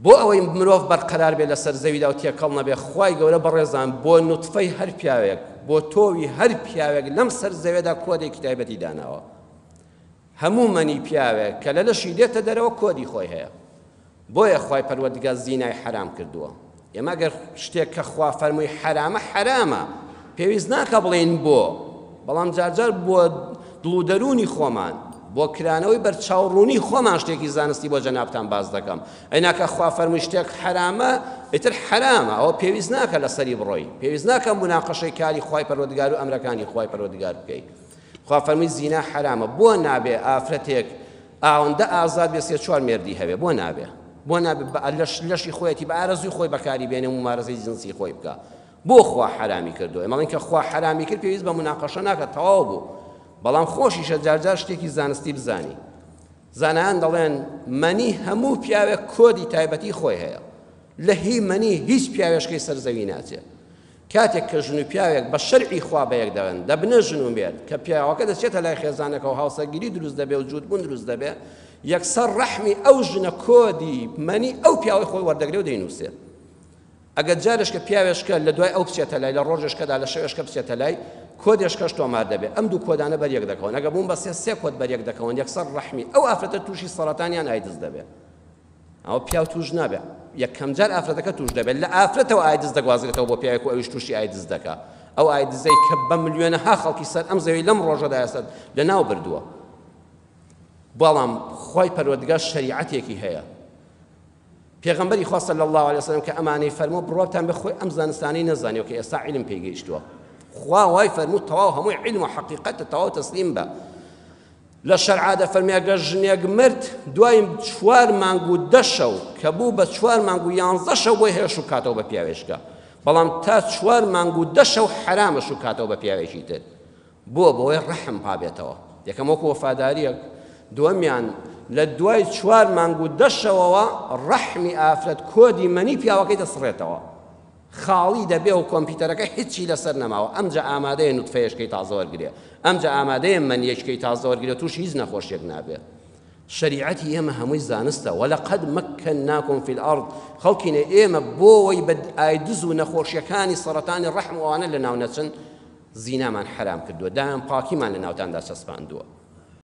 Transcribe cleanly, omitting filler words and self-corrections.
بۆ ئەوەی مرۆڤ بەرقەرار بێت لەسەر زەویدا و تێکەڵ نەبێت، خوای گەورە بەڕێزان بۆ نوتفەی هەر پیاوێک، بۆ تۆوی هەر پیاوێک لەم سەر زەوێدا کۆدێکی تایبەتی داناوە. هەموو مەنی پیاوێک کە لە لەشی دێتە دەرەوە کۆدی خۆی هەیە. بۆیە خوای پەروەردگار زینای حەرام کردووە. ئێمە گەر شتێک کە خوا فەرمووی حەرامە حەرامە، پێویست ناکا بڵێین بۆ، بەڵام جارجار بۆ دڵ و دەروونی خۆمان، بۆ کرانەوەی بەرچاوڕوونی خۆمان شتێکی زانستی بۆ جەنابتان باس دەکەم. ئەینا کە خوا فەرمووی شتێک حەرامە، ئیتر حەرامە، ئەوە پێویست ناکا لەسەری بڕۆی، پێویست ناکا موناقەشەی کاری خوای پەروەردگار و ئەمرەکانی خوای پەروەردگار بکەی. خوا فەرمووی زینا حەرامە، بۆ نابێ ئافرەتێک ئاوەندە ئازاد بێ سێ چوار مێردی هەبێ؟ بۆ نابێ؟ بۆ نابێ بە لەش لەشی خۆیەتی بە ئارەزووی خۆی بەکاری بێنێ و ممارەسەی جنسی خۆی بکا؟ بۆ خوا حەرامی کردووە؟ ئێمە ئەڵێین کە خوا حەرامی کرد پێویست بە مناقەشە ناکات تەواو بوو. بەڵام خۆشیشە جارجار شتێکی زانستی بزانی. زانایان دەڵێن مەنی هەموو پیاوێک کۆدی تایبەتی خۆی هەیە. لە هی مەنی هیچ پیاوێشکەی سەر زەوی ناچێ. کاتێک کە ژن و پیاوێک بە شەرعی خوا بەیەک دەگەن دەبنە ژن و مێرد، کە پیاوەکە دەچێتە لای خێزانەکەوە هاوسەرگیری دروست دەبێ و جووتبوون دروست دەبێ، یەکسەر ڕەحمی ئەو ژنە کۆدی مەنی ئەو پیاوەی خۆی وەردەگرێ و دەینووسێ. ئەگەر جارێشکە پیاوێشکە لە دوای ئەو بچێتە لای، لە ڕۆژێشکەدا لە شەوێشکە بچێتە لای، کۆدێشکەش تۆمار دەبێ. ئەم دوو کۆدانە بەریەک دەکەون. ئەگەر بوون بە سێ، سێ کۆد بەریەک دەکەون، یەکسەر ڕەحمی ئەو ئافرەتە تووشی سەرەتان یان ئایدز دەبێ. ئەوە پیاو توش نابێ یەکەم جار ئافرەتەکە توش دەبێت لە ئافرەتەوە ئایدز دەگوازرێتەوە بۆ پیاوێک و ئەویش تووشی ئایدز دەکا ئەو ئایدزەی کە بە ملیۆنەها خەڵکی سەر ئەم زەوی لەم ڕۆژەدا ئێستا لەناو بردووە بەڵام خوای پەروەردگار شەریعەتێکی هەیە پێغەمبەری خوا صلی الله علیه وسلم کە ئەمانەی فەرموو بڕواتان بە خۆی ئەم زانستانەی نەزانیەوە کە ئێستا عیلم پێی گەیشتووە خوا وای فەرموو تەواو هەمووی عیلم و حەقیقەتە تەواو تەسلیم بە لە شەرعا دەفەرمێ گەر ژنێک مرد دوای چوار مانگ و دە شەو کە بوو بە چوار مانگ و یانزە شەو بۆی هەیە شوو کاتەوە بە پیاوێشکە بەڵام تا چوار مانگ و دە شەو حەرامە شوو کاتەوە بە پیاوێکی تر بۆ بۆی ڕەحم پابێتەوە یەکەم وەکو وەفاداریەک دووەمیان لە دوای چوار مانگ و دە شەوەوە ڕەحمی ئافرەت کۆدی مەنی پیاوەکەی دەسڕێتەوە خاڵی دەبێ و کۆمپیوتەرەکە هیچی لەسەر نەماوە ئەمجا ئامادەیە نوتفەیەشکەی تازە وەرگرێ ئەمجا ئامادەیە مەنیەشکەی تازە وەرگرێ تووشی هیچ نەخۆشیەک نابێ شەریعەتی ئێمە هەمووی زانستە ولقد مكناكم في الارض خەڵکینە ئێمە بۆوەی بە ئایدز و نەخۆشیەکانی سەرەتانی ڕەحم و ئەوانە لەناو نەچن زینامان حەرام کردووە دایان پاکیمان لە ناوتاندا چەسپاندووە.